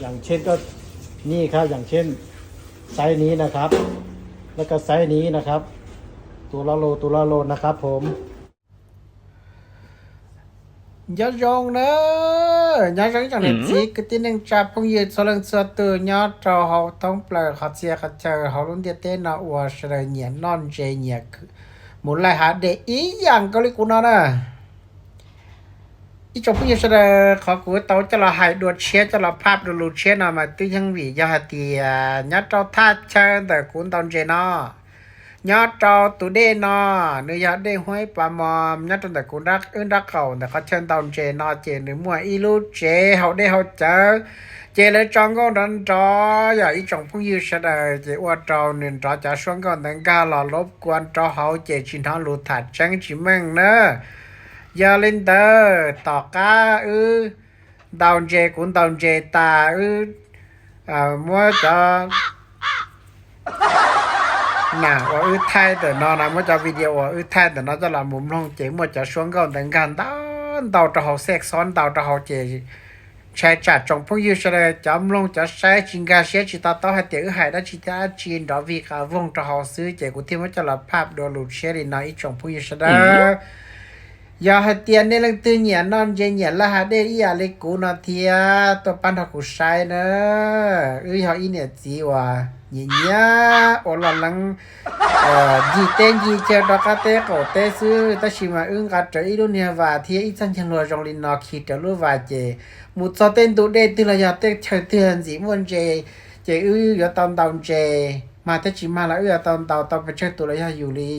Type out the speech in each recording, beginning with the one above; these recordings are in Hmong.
อย่างเช่นก็นี่ครับ อย่างเช่นไซส์นี้นะครับ แล้วก็ไซส์นี้นะครับ ตัวละโล ตัวละโลนะครับผม Nyob zoo na, nyob zoo ib tsoom niam txiv kwv tij neej tsa phooj ywg txhua leej txhua tus nyob rau hauv thoob plaws qhov txhia qhov chaw hauv lub ntiaj teb no uas sawv daws nyiam noj ntses nyiam mus laij hav dej ib yam nkaus li kuv no na. Ib tsoom phooj ywg sawv daws, qhov kuv tau coj los hais dua tshiab coj los phaj dua lus tshiab no mas twb yeej vim yog hais tias nyob rau thaj chaw ntawm kuv ntaus ntses no, nyob rau tus dej no, nws yog dej Huab Pas Mos nyob rau ntawm kuv wb nraub qaum ntawm qhov chaw ntaus ntses no ces nws muaj ib lub tsev haus dej haus cawv, ces lawv tso nkauj nrov nrov yog ib tsoom phooj ywg sawv daws ces ua rau nws nrov cov suab nkauj ntawd nkag los lub kua rau hauv ces tsis hnov lus tham tseeb tsis meej na. Yog li ntawd tom qab wb ntaus ntses kuv ntaus ntses tas wb muab cov nam uas wb thaij ntawm no na, muab cov video uas wb thaij ntawm no coj los mus mloog ces muaj cov suab nkauj ntawd nkag ntau ntau rau hauv xej xob ntau rau hauv ces ntshai tsam tsoom phooj ywg sawv daws cov mloog cov saib tsis nkag siab tsis to taub hais tias wb hais dab tsi thiab dab tsi nrov vig qas voog rau hauv xwb ces kuv thiaj muab coj los phaj dua lus tshiab li no ib tsoom phooj ywg sawv daws. Yog hais tias nej leej twg nyiam noj ntses nyiam laij hav dej ib yam li kuv no thiab tuaj pab nrog kuv saib na. Wb yog ib niam txiv uas nyiam nyiam ua loj leeb ncig teb ncig chaw rau qab teb qaum teb xwb tab sis mas wb nqa rawv ib lub niag vas thiab ib txoj ncaig luag zoo li no khi rawv lub vas ces mus txog tej ntu dej twg los yog tej chaw twg ntxim muaj ntses ces wb yuav tau ntaus ntses, mag thiab tsis mag los wb yuav tau ntaus tau pes tsawg tus los yog yus li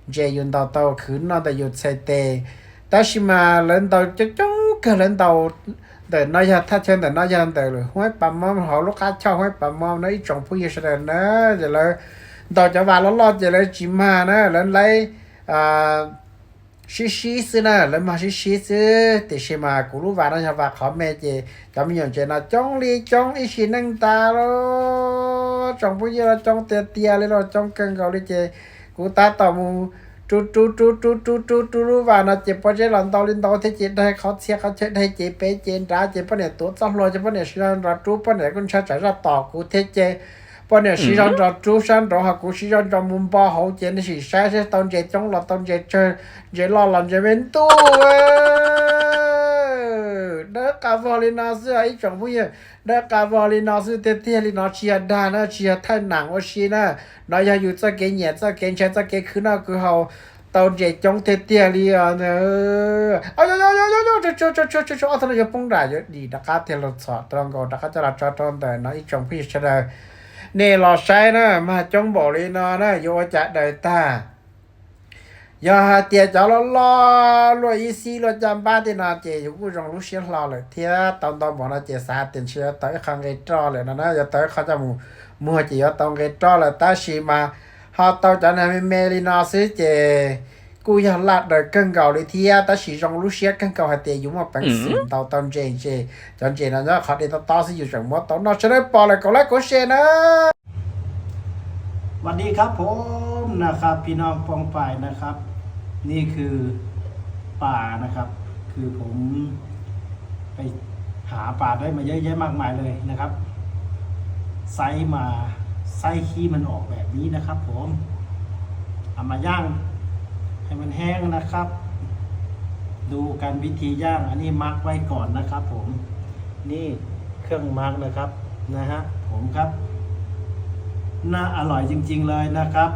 ntses yus ntaus tau khwv noj ntawm yus txhais tes. Tab sis mas lawv ntaus coob coob kawg, lawv ntaus ntawm no yog thaj chaw ntawm no yog ntawm Huab Pas Mos hauv lub qab choj Huab Pas Mos no ib tsoom phooj ywg sawv daws na, ces lawv ntaus cov vas loj loj ces lawv tsis mag na, lawv laib sib sib xwb na, lawv mag sib sib xwb. Tiam sis mas kuv lub vas no yog vas qhov me ces cov me nyuam ntses no coob li coob ib sim neej tas los tsoom phooj ywg los coob tiag tiag li los coob kawg nkaus li ces kuv tab tom mus rub rub rub rub rub rub rub lub vas no ces pob zeb los ntau li ntau thiab ces daig qhov txhia qhov chaw daig ces pem ces nrad ces poj niam tuav txoj hlua ces poj niam siv zog nrov rub, poj niam kuj ntshai tsam zaj tom kuv thiab ces poj niam siv zog nrov rub sab nraud ho kuv siv zog nrov mus npo hauv ces nej sim saib seb tau ntses coob los tau ntses tsawg, ntses loj los ntses me ntuj. Dawb qas vog li no xwb ib tsoom phooj ywg, dawb qas vog li no xwb tiag tiag li no tsis yog dag na tsis yog thaij nam ua si na. No yog yus txoj kev nyiam txoj kev ntshai txoj kev khwv noj khwv haus tau ntses coob tiag tiag li os. Ob tug no yuav poob nram yuav dim rov qab tiag los txhom rau nkaus rov qab coj los tso rau ntawm no ib tsoom phooj ywg sawv daws. Nej los saib na, mag coob npaum li no na yuav ua cas daws tag. Yog hais tias cov loj loj luaj ib xib luaj caj npab tej no ces yus kuj zoo lub siab hlo lawm thiab. Tau ntau npaum no ces xav tias ntshe yuav tau ib qho nqe roj lawm no na, yuav tau ib qho coj mus muag ces yuav tau nqe roj lawm tab sis mas ho tau cov nag me me li no xwb ces kuj yog laj daws kawg nkaus li thiab tab sis zoo lub siab kawg nkaus hais tias yus muaj peev xwm ntaus tau ntses ces cov ntses no nyob qhov dej tob tob xwb yus tseem muab tau noj. Sawv daws pom lawm kom like kom share na. สวัสดีครับผมนะครับ พี่น้องป้องปายนะครับ นี่คือป่านะครับ คือผมไปหาปลาได้มาเยอะแยะมากมายเลยนะครับ ไซส์มา ไซส์ขี้มันออกแบบนี้นะครับผม เอามาย่างให้มันแห้งนะครับ ดูกันวิธีย่าง อันนี้มาร์กไว้ก่อนนะครับผม นี่เครื่องมาร์กนะครับ นะฮะ ผมครับ น่าอร่อยจริงๆเลยนะครับ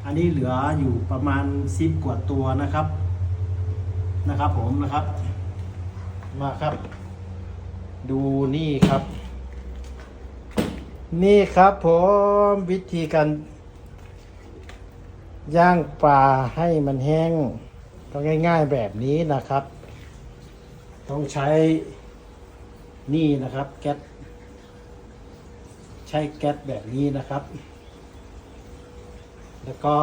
อันนี้เหลืออยู่ประมาณสิบกว่าตัวนะครับ นะครับผมนะครับ มาครับ ดูนี่ครับ นี่ครับผม วิธีการย่างปลาให้มันแห้ง ก็ง่ายๆแบบนี้นะครับ ต้องใช้นี่นะครับ แก๊ส ใช้แก๊สแบบนี้นะครับ แล้วก็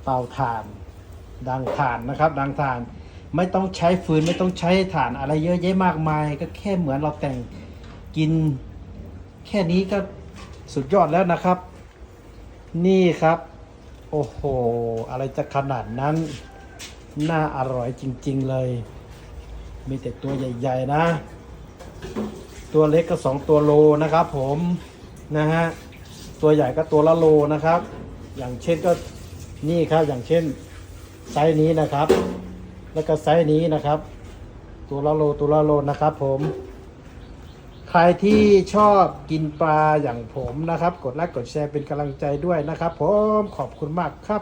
เตาถ่าน ดังถ่านนะครับ ดังถ่าน ไม่ต้องใช้ฟืน ไม่ต้องใช้ถ่านอะไรเยอะแยะมากมาย ก็แค่เหมือนเราแต่งกิน แค่นี้ก็สุดยอดแล้วนะครับ นี่ครับ โอ้โห อะไรจะขนาดนั้น น่าอร่อยจริงๆเลย มีแต่ตัวใหญ่ๆนะ ตัวเล็กก็สองตัวโลนะครับผม นะฮะ ตัวใหญ่ก็ตัวละโลนะครับ อย่างเช่นก็นี่ครับ อย่างเช่นไซส์นี้นะครับ แล้วก็ไซส์นี้นะครับ ตัวละโล ตัวละโลนะครับผม ใครที่ชอบกินปลาอย่างผมนะครับ กดไลค์กดแชร์เป็นกำลังใจด้วยนะครับผม ขอบคุณมากครับ